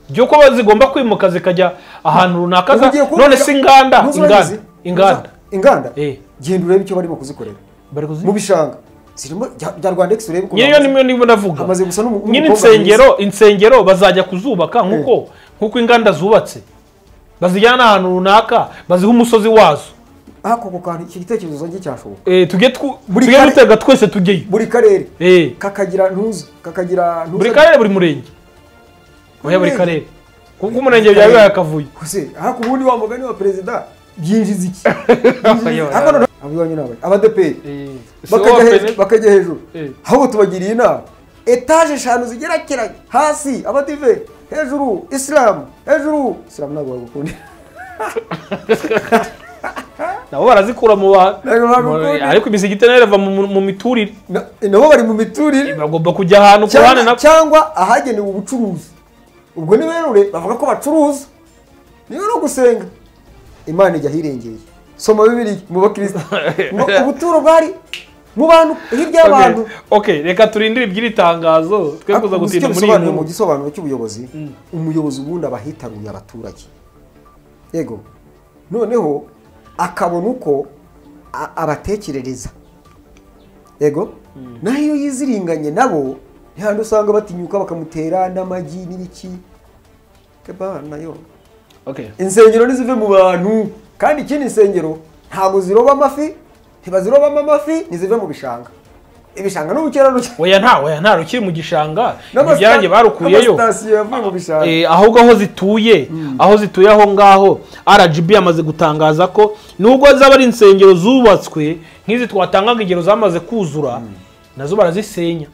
Byo ko zigomba kwimuka zikajya ahantu runaka, none si inganda inganda genda urebe icyo barimo kuzikorera mu bishanga zirimo bya Rwandex, urebe ko niyo niyo ndavuga nyine insengero bazajya kuzubaka nkuko inganda zubatse, bazijyana ahantu runaka baziha umusozi wazo. Ako kantu iki gitekerezo nge cyashoboka. Tujye dutega twese tujyeyo buri karere kakagira ntuza kakagira ntuza buri karere buri murenge oya buri karere kuko umurenge byawe yakavuye kose. Ariko ubundi wa mugani wa president byinjiza iki? Abiwanyu nawe abadeperi bakajya hejuru, ahubwo tubagiriye inama etaje 5 zigerekeranye, hasi abadive, hejuru Islam, hejuru Islam ntabwo bagukunda nabo barazikura mu bantu, ariko imisigiti nayo irava mu miturire, nabo bari mu miturire, bagomba kujya ahantu ku ruhande nabo cyangwa ahagenewe ubucuruzi. Ubwo ni berure bavuga ko bacuruza niyo no gusenga Imana ijya hirengeye. Soma Bibiliya mu bakristo ubuturo bwari mu bantu hirya y'abantu. Okay, reka turindire iby'iri tangazo twe kuza gutinda muri iyi mu gisobanuro cy'ubuyobozi. Umuyobozi ubundi abahitaruye abaturage, yego, noneho akabona uko abatekerereza, yego, naho iyo yiziringanye nabo ntihandi usanga batinyuka bakamutera n'amagi n'ibiki kebana yo. Insengero nizive mu bantu, kandi ikindi insengero ntabwo ziroba amafi, ntibazirobamo amafi, nizive mu bishanga. Ibishanga n'ubukerarugendo. Oya nta rukiri mu gishanga, ibyanjye barukuyeyo. Ahubwo aho zituye, aho zituye aho ngaho RGB yamaze gutangaza ko nubwo zaba ari insengero zubatswe nk'izi twatangaga ingero zamaze kuzura, nazo barazisenya.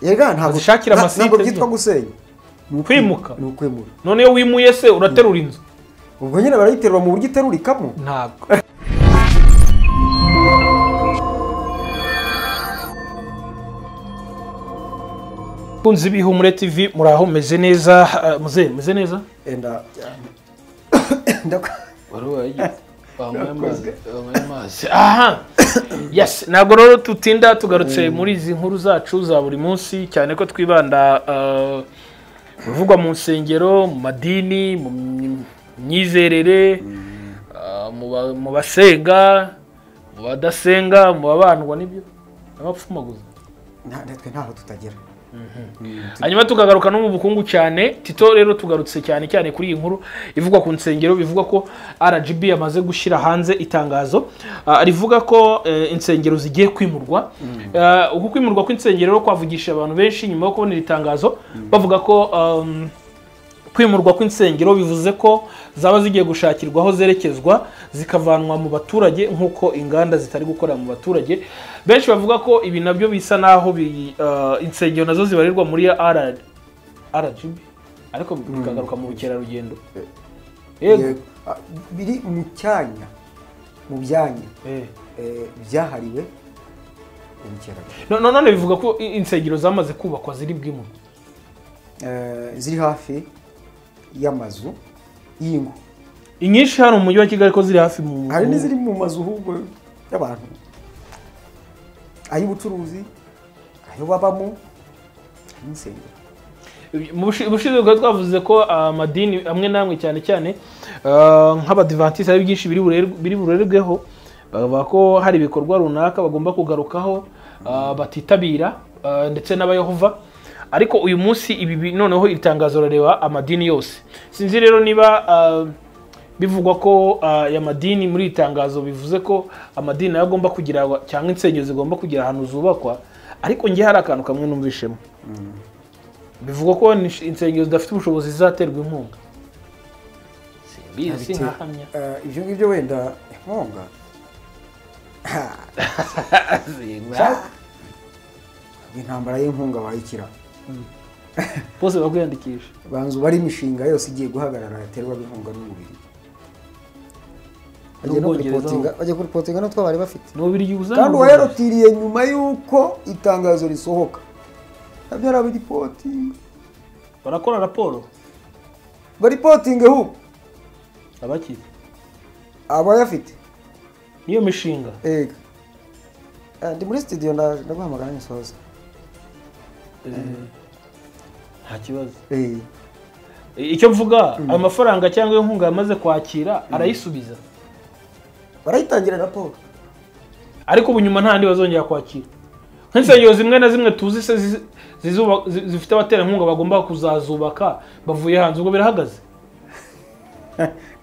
Yega ntabwo zishakira amasite, ntabwo byitwa gusenya. Kwimuka. Ni ukwimura. None iyo wimuye se uraterura inzu. Ubwo nyine barayiterura mu buryo iterurikamo. Ntabwo. Kunzi bihumure TV muraho meze neza, muze meze neza? Enda amazi. Aha. Yes, ntabwo rero tutinda tugarutse muri izi nkuru zacu za buri munsi, cyane ko twibanda bivugwa mu nsengero, mu madini, mu myizerere, mu basenga, mu badasenga, mu babandwa n'ibyo abapfumaguza. Natwe ntaho tutagera. Hanyuma tukagaruka no mu bukungu cyane. Tito rero tugarutse cyane cyane kuri iyi nkuru ivugwa ku nsengero, bivugwa ko RGB yamaze gushyira hanze itangazo rivuga ko insengero zigiye kwimurwa. Uku kwimurwa kw'insengero kwavugisha abantu benshi nyuma yo kubona iri tangazo, bavuga ko kwimurwa kw'insengero bivuze ko zaba zigiye gushakirwa aho zerekezwa zikavanwa mu baturage nk'uko inganda zitari gukora mu baturage. Benshi bavuga ko ibi nabyo bisa naho insengero nazo zibarirwa muri RGB, ariko bikagaruka mu bukerarugendo. Yego, biri mu cyanya, mu byanya byahariwe ubukerarugendo. None bivuga ko insengero zamaze kubakwa ziri bwimurwa, ziri hafi y'amazu y'ingo inyinshi hano mu mujyi wa Kigali, ko ziri hafi mu hari n'iziri mu mazu ahubwo y'abantu, ay'ubucuruzi, ayo babamo, n'insengero. Ubushize bwa twavuze ko amadini amwe namwe cyane cyane nk'abadivantiste ari byinshi biri burerweho, bavuga ko hari ibikorwa runaka bagomba kugarukaho batitabira, ndetse n'abayehova. Ariko uyu munsi ibi noneho itangazo rareba amadini yose. Sinzi rero niba bivugwa ko aya madini muri itangazo bivuze ko amadini agomba kugira cyangwa insengero zigomba kugira ahantu zubakwa, ariko ngiye hari akantu kamwe numvishemo. Bivugwa ko insengero zidafite ubushobozi zizaterwa inkunga. Simbizi nkahamya. Ibyo ngibyo wenda inkunga. Intambara y'inkunga wayikira. Bose bakwiyandikisha. Banzu bari imishinga yose igiye guhagarara yaterwa inkunga n'umubiri. Bajya kuripotinga no twabari bafite. Kandi uwayarotiriye nyuma yuko itangazo risohoka. Nabyo arabiripotinga. Barakora raporo. Baripotinge hu. Abaki? Abayafite. Niyo mishinga. Ego. Ndi muri studio ndaguhamagara nsoza. Nta kibazo. Icyo mvuga amafaranga cyangwa inkunga yamaze kwakira arayisubiza. Barayitangira raporo. Ariko ubu nyuma nta ndi bazongera kwakira. Nk'insengero zimwe na zimwe tuzi se zifite abaterankunga bagomba kuzazubaka bavuye hanze, ubwo birahagaze.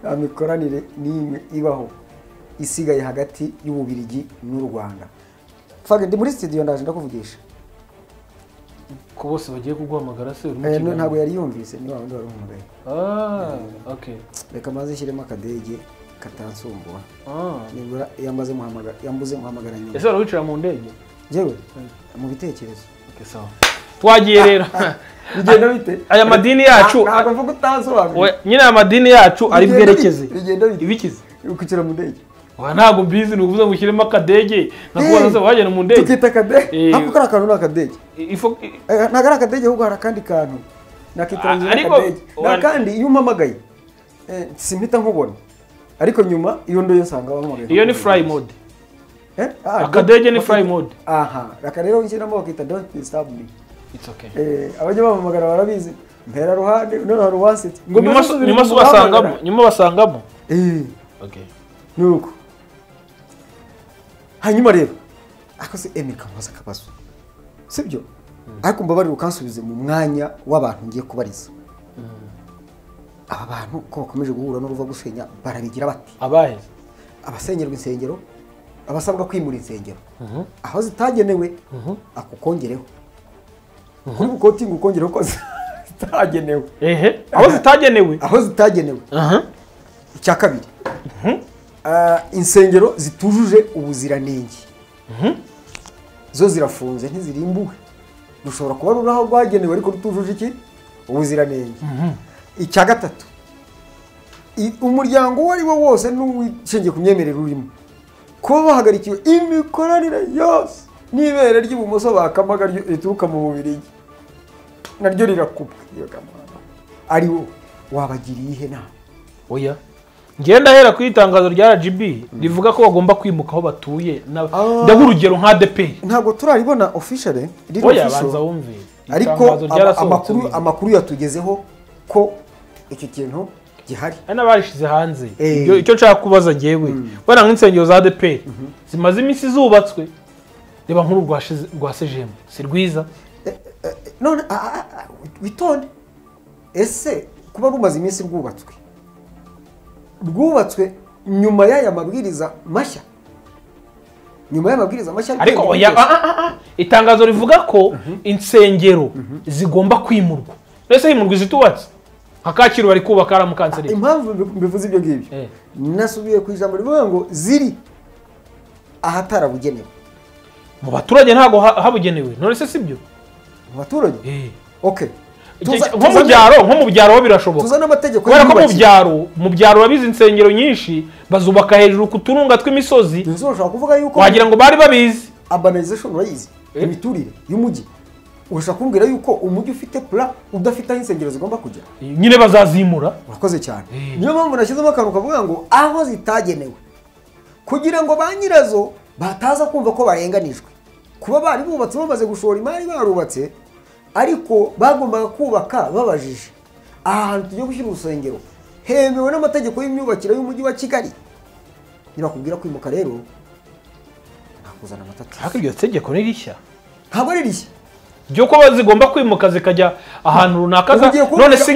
Nta mikoranire n'imwe ibaho isigaye hagati y'Ububirigi n'u Rwanda. Fage ndi muri studio ndaje ndakuvugisha. Ko bose bagiye kuguhamagara se uri mu kiganiro? Ntabwo yari yumvise, ni wa wundi wari umuhamagaye. Okay. Reka maze nshyiremo akadege katansumbuwa. Nibura yamaze muhamagara, yambuze muhamagara nyuma. Ese wari wicara mu ndege? Jewe mu bitekerezo. Okay, sawa. Twagiye rero. Bigenda bite? Aya madini yacu ntabwo mvuga utansobanuriye. Nyine aya madini yacu ari bwerekeze. Bigenda bite? Ibikize. Ukwicara mu ndege. Wa ntabwo mbizi, ni ukuvuga ngo ushyiremo akadege nkakubaza se wagenda mu ndege. Tukita akadege. Ako kari akantu ni akadege. Ntabwo ari akadege ahubwo hari akandi kantu. Nakitaranyije akadege. Nakandi iyo umpamagaye simpita nkubona. Ariko nyuma iyo ndoye nsanga bampamagaye. Iyo ni fly mode. Akadege ni fly mode. Aha, raka rero nshyiramo bakita don't disturb me. It's okay. Abajya bampamagara barabizi. Mpera ruhande none hari uwansetse. Nyuma basangamo. Okay. Nuko. Hanyuma rero akoze Emeka nkoza akabazo. Sibyo? Ariko mbabarira ukansubize mu mwanya w'abantu ngiye kubariza. Aba bantu ko bakomeje guhura n'uruva gusenya barabigira bati. Abahe? Abasenyerwa insengero, abasabwa kwimura insengero. Aho zitagenewe akukongereho. Kuri bukoti ngo ukongereho ko zitagenewe. Aho zitagenewe. Aho zitagenewe. Icya kabiri. Insengero zitujuje ubuziranenge zo zirafunze ntizirimbuwe, rushobora kuba ruraho rwagenewe ariko rutujuje iki ubuziranenge. Icya gatatu, umuryango uwo ari wo wose n'uwishingiye ku myemerere urimo kuba bahagarikiwe imikoranire yose n'ibere ry'ibumoso bakamaga rituruka mu Bubiligi naryo rirakubwa. Ari wo wabagiriye ihe nama? Oya, ngenda hera ku itangazo rya RGB rivuga ko bagomba kwimuka aho batuye. Ndaho urugero nka ADP ntabwo turaribona officially, riri official, ariko amakuru yatugezeho ko icyo kintu gihari n'abarishize hanze. Icyo nshaka kubaza ngewe, wenda nk'insengero za ADP zimaze iminsi zubatswe, reba nk'uru rwa CGM si rwiza none witonde. Ese kuba rumaze iminsi rwubatswe nyuma y'aya mabwiriza mashya, nyuma y'amabwiriza mashya, ariko oya, itangazo rivuga ko insengero zigomba kwimurwa. Ese himurwa izitubatse nka Kacyiru bari kubaka ara mukanseri. Impamvu mbivuze ibyo ngibyo, nasubiye ku ijambo rivuga ngo ziri ahatarabugenewe mu baturage, ntago habugenewe. None se sibyo mu baturage? Okay. Nko mu byaro birashoboka. Tuzana amategeko kubera ko mu byaro babizi insengero nyinshi bazubaka hejuru ku turunga tw'imisozi. Nzoshaka kuvuga yuko wagira ngo bari babizi urbanization urayizi, imiturire y'umujyi. Urashaka kumbwira yuko umujyi ufite plan udafite aho insengero zigomba kujya? Nyine bazazimura. Urakoze cyane. Niyo mpamvu nashyizemo akantu kavuga ngo aho zitagenewe kugira ngo ba nyirazo bataza kumva ko barenganijwe. Kuba bari bubatse bamaze gushora imari barubatse, ariko bagombaga kubaka babajije ahantu tugiye gushyira urusengero hemewe n'amategeko y'imyubakire y'umujyi wa Kigali. Nirakubwira kwimuka rero nakuzana amatatu. Ariko iryo tegeko ni rishya. Ntabwo ari rishya ryo ko zigomba kwimuka zikajya ahantu runaka. None se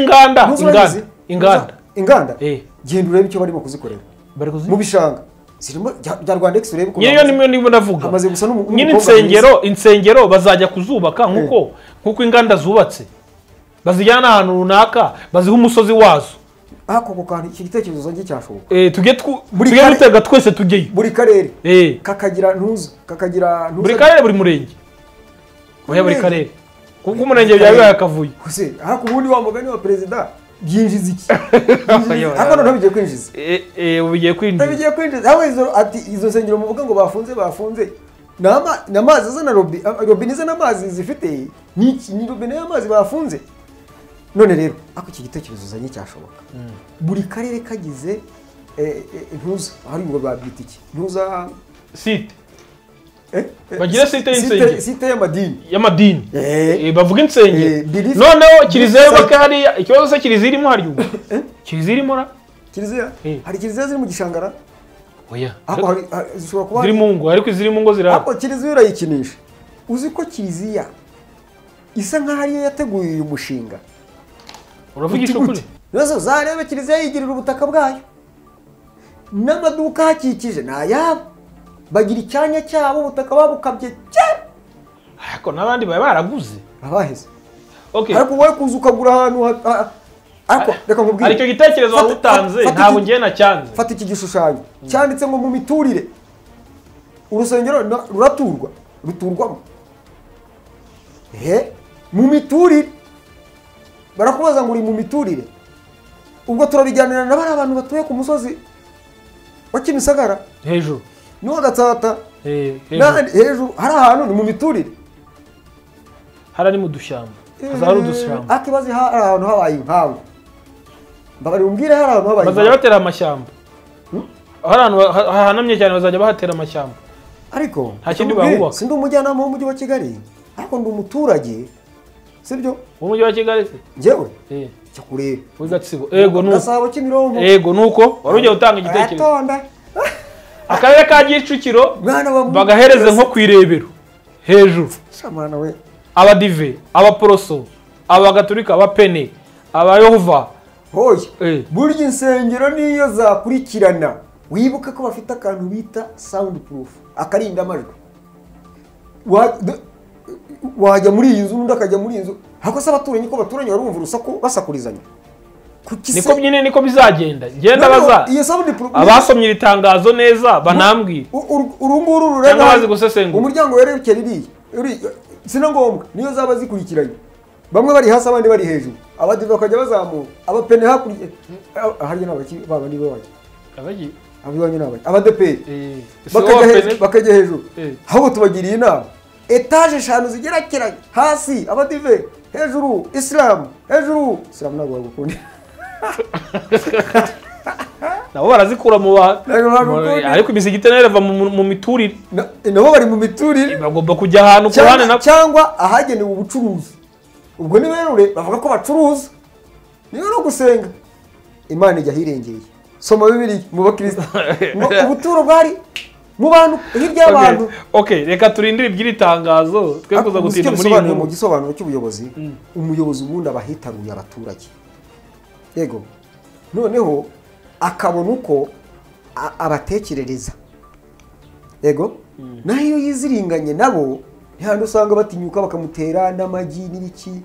inganda genda urebe icyo barimo kuzikorera mu bishanga zirimo bya Rwandex, urebe ko niyo niyo ndavuga amaze gusa nyine insengero bazajya kuzubaka nkuko inganda zubatse, bazijyana ahantu runaka baziha umusozi wazo. Ako kantu iki gitekerezo zanjye cyashoboka. Tujye gutega twese tujyeyo buri karere kakagira ntuza buri karere buri murenge. Oya buri karere kuko umurenge byabaye akavuye. Ese ariko ubundi wa mugani wa president byinjiza iki? Ariko noneho bigiye kwinjiza. Bigiye kwinjiza. Bigiye kwinjiza. Aho izo ati izo nsengero muvuga ngo bafunze namazi azana robine izana amazi zifite ni robine y'amazi bafunze. None rero ako iki gitekerezo zanye cyashoboka. Buri karere kagize ntuza hari ngo babyita iki? Ntuza site. Bagire site y'insengero. Site y'amadini. Y'amadini. Bavuga insengero. Noneho kiliziya yubaka hariya, ikibazo se kiliziya irimo hari ubu. Kiliziya irimo ra? Kiliziya? Hari kiliziya ziri mu gishangara? Oya. Ariko hari zishobora kuba ziri mu ngo, ariko iziri mu ngo zirahari. Ariko kiliziya urayikinisha. Uzi ko kiliziya isa nkaho ariyo yateguye uyu mushinga. Uravugisha ukuri? Nazo zarebe kiliziya yigirira ubutaka bwayo. N'amaduka hakikije ni ayabo. Bagira icyanya cyabo ubutaka babukabye cyane. Ariko n'abandi baba baraguze. Abaheze. Okay. Ariko wowe kuza ukagura ahantu ariko reka nkubwire. Ariko igitekerezo wabutanze ntabwo ngiye nacyanze. Fata iki gishushanyo cyanditse ngo mu miturire. Urusengero ruraturwa, ruturwamo. Mu miturire. Barakubaza ngo uri mu miturire. Ubwo turabijyanira na bari abantu batuye ku musozi wa Kimisagara hejuru. Nuwa Gatsata. Hejuru hari ahantu ni mu miturire. Hari ari mu dushyamba. Hazari udushyamba. Akibazi hari ahantu habaye inkangu. Mbabari umbwire hari ahantu habaye. Bazajya batera amashyamba. Hari ahantu hahanamye cyane bazajya bahatera amashyamba. Ariko nta kindi bahubaka. Sindi umujyanama w'umujyi wa Kigali. Ariko ndi umuturage. Sibyo? Umujyi wa Kigali se? Njyewe? Cyo kureba. Muri Gatsibo. Ego nuko. Gasabo Kimironko. Ego nuko wari ugiye gutanga igitekerezo. Atonda. Akarere ka Kicukiro bagahereze nko kwirebero hejuru. Shamana we. Abadive, abaporoso, abagaturika, abapene, abayehova. Hoye. Burya insengero niyo zakurikirana. Wibuka ko bafite akantu bita sound proof, akarinda amajwi. Wajya muri iyi nzu undi akajya muri iyi nzu. Hako se abaturanyi ko baturanyi barumva urusaku basakurizanya. Niko nyine niko bizagenda. Ngenda baza. Abasomye iri tangazo neza banambwira. Urunguru rurega bazi gusesengura. Umuryango werekera iriya. Sina ngombwa niyo zaba zikurikiranye. Bamwe bari hasi abandi bari hejuru. Abadive bakajya bazamuka. Abapene hakurya. Harya nabaki baba nibo bajya. Abagi. Abibanye nabaki. Abadeperi. Bakajya hejuru. Ahubwo tubagiriye inama. Etaje eshanu zigerekeranye. Hasi abadive, hejuru Islam, hejuru Islam ntabwo bagukunda. Nabo barazikura mu bantu. Ariko imisigiti nayo irava mu miturire. Nabo bari mu miturire. Bagomba kujya ahantu ku ruhande nabo. Cyangwa ahagenewe ubucuruzi. Ubwo ni berure bavuga ko bacuruza. Niyo no gusenga. Imana ijya ahirengeye. Soma Bibiliya mu bakristo. Ubuturo bwari mu bantu hirya y'abantu. Okay, reka turindire iby'iri tangazo twe kuza gutinda muri iyi mu gisobanuro cy'ubuyobozi. Umuyobozi ubundi abahitaruye abaturage. Yego. Noneho akabona uko abatekerereza. Yego. Naho iyo yiziringanye nabo ntihandi usanga batinyuka bakamutera n'amagi n'ibiki.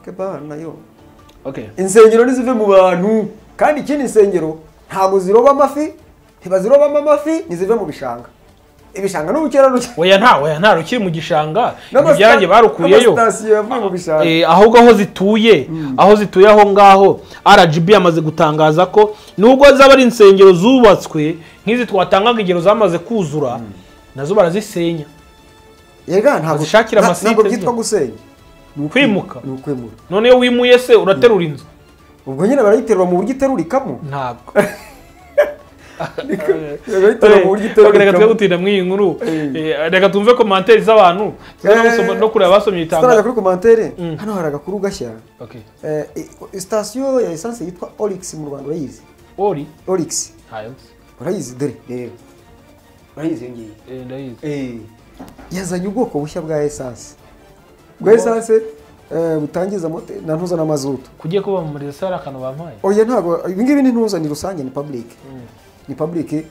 Kebana yo. Okay. Insengero nizive mu bantu kandi ikindi insengero ntabwo ziroba amafi, ntibazirobamo amafi nizive mu bishanga. Ibishanga n'ubukerarugendo. Oya nta rukiri mu gishanga. Ibyanjye barukuyeyo. Ahubwo aho zituye, aho zituye aho ngaho RGB yamaze gutangaza ko nubwo zaba ari insengero zubatswe nk'izi twatangaga ingero zamaze kuzura nazo barazisenya. Yega ntabwo zishakira amasite. Ntabwo byitwa gusenya. Kwimuka. Ni ukwimura. None iyo wimuye se uraterura inzu. Ubwo nyine barayiterura mu buryo iterurikamo. Ntabwo. Reka twe gutinda muri iyi nkuru. Reka tumve commentaire z'abantu no kureba abasomye itangazo. Tutarajya kuri commentaire. Hano hari agakuru gashya. Okay. Station ya essence yitwa Oryx mu Rwanda urayizi? Ori? Oryx. Hayo. Urayizi dore rero. Urayizi ngiyi. Ndayizi. Yazanye ubwoko bushya bwa essence. Bwa essence butangiza na ntuza na mazutu. Kugiye kuba muri sara akantu bampaye. Oya ntago ibi ngibi ni ntuza ni rusange ni public. Ni public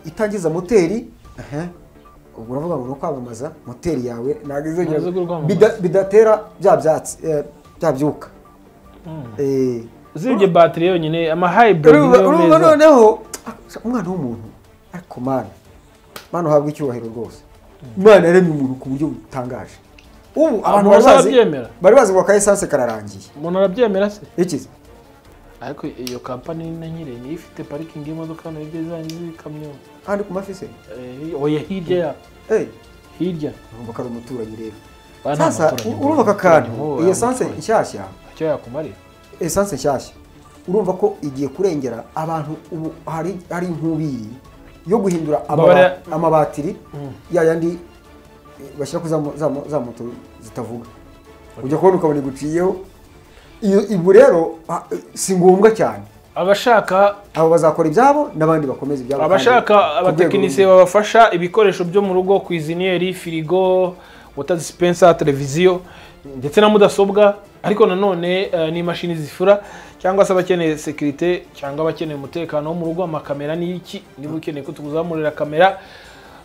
itangiza moteri. Ubwo uravuga ngo kwamamaza moteri yawe ntabwo izongera bidatera bya byatsi bya byuka. Uzibye battery yonyine ama hybrid niyo meza. Noneho umwana w'umuntu ariko mana mana uhabwa icyubahiro rwose. Imana yaremye umuntu ku buryo butangaje. Ubu abantu bari bazi ngo ka essence kararangiye. Umuntu arabyemera se? Ikize. Ariko iyo company na nyire ni ifite parking y'imodoka no ibyo zanyu z'ikamyo. Kandi ku mafise? Oya hirya ya. Hirya. Urumva ko ari umuturanyi rero. Sasa urumva ka kantu iyi essence nshyashya. Icyo yakumarira. Essence nshyashya. Urumva ko igiye kurengera abantu ubu hari inkubiri Yo guhindura amabatiri ya yandi bashyira ku za moto zitavuga, ujya kubona ukabona iguciyeho. Ibu rero si ngombwa cyane. Abashaka abo bazakora ibyabo n'abandi bakomeza ibyabo. Abashaka abatekinisiye babafasha ibikoresho byo mu rugo, cuisinière, firigo, water dispenser, televiziyo ndetse na mudasobwa, ariko nanone n'imashini zifura, cyangwa se abakeneye sécurité cyangwa abakeneye umutekano wo mu rugo, amakamera n'iki. Niba ukeneye ko tukuzamurira kamera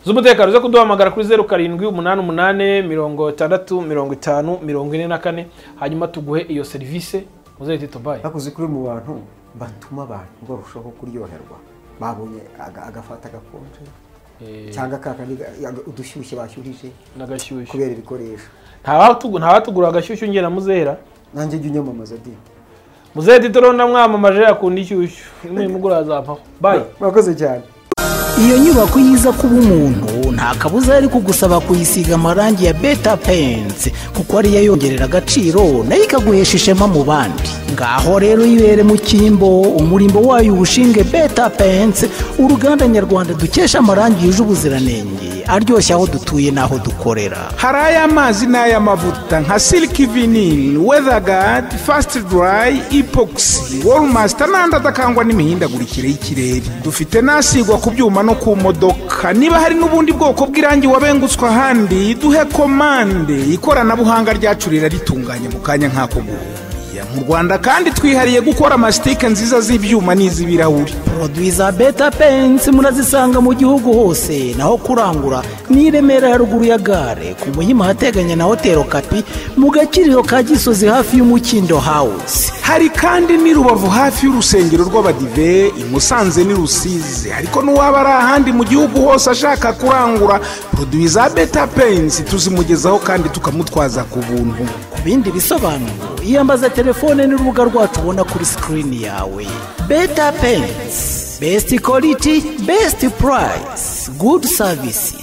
z'umutekano, uze kuduhamagara kuri 0788 60 50 44, hanyuma tuguhe iyo serivisi. Muzehe Tito, bye. Bakoze kuri mu bantu batuma abantu barushaho kuryoherwa, babonye agafata gakonje cyangwa kakandi udushyushye bashyuhije n'agashyushyu kubera ibikoresho. Ntabatugura agashyushyu njye na muzehera. Nanjye jya unyamamaza di. Muzehe Tito rero ndamwamamaje, akunda ishyushyu, nimugura azampaho. Bye. Murakoze cyane. Iyo nyubako yiza kuba umuntu, nta kabuza yari kugusaba kuyisiga amarangi ya Beta Paints, kuko ariyo yongerera agaciro nayo ikaguhesha ishema mu bandi. Ngaho rero yibere mu cyimbo, umurimbo wayo uwushinge Beta Paints, uruganda nyarwanda dukesha amarangi yuje ubuziranenge, aryoshye aho dutuye n'aho dukorera. Hari ay'amazi n'ay'amavuta nka Silk Vinyl, WeatherGuard, Fast Dry, Epoxy, Wallmaster n'andi adakangwa n'imihindagurikire y'ikirere. Dufite n'asigwa ku byuma no ku modoka. Niba hari n'ubundi bwoko bw'irangi wabengutswe ahandi, duhe komande, ikoranabuhanga ryacu riraritunganya mu kanya nk'ako guhuya. Mu Rwanda kandi twihariye gukora amasitike nziza z'ibyuma n'iz'ibirahuri. Produits za Beta Paints murazisanga mu gihugu hose. Naho kurangura ni i Remera haruguru ya gare, ku Muhima ahateganye na Hoteli Okapi, mu Gakiriro ka Gisozi hafi y'Umukindo House. Hari kandi n'i Rubavu hafi y'urusengero rw'Abadive, i Musanze n'i Rusizi. Ariko n'uwaba ari ahandi mu gihugu hose ashaka kurangura produits za Beta Paints, tuzimugezaho kandi tukamutwaza ku buntu. Ku bindi bisobanuro, iyambaza telefone n'urubuga rwacu ubona kuri sikirini yawe. Beta Paints, best quality, best price, good services.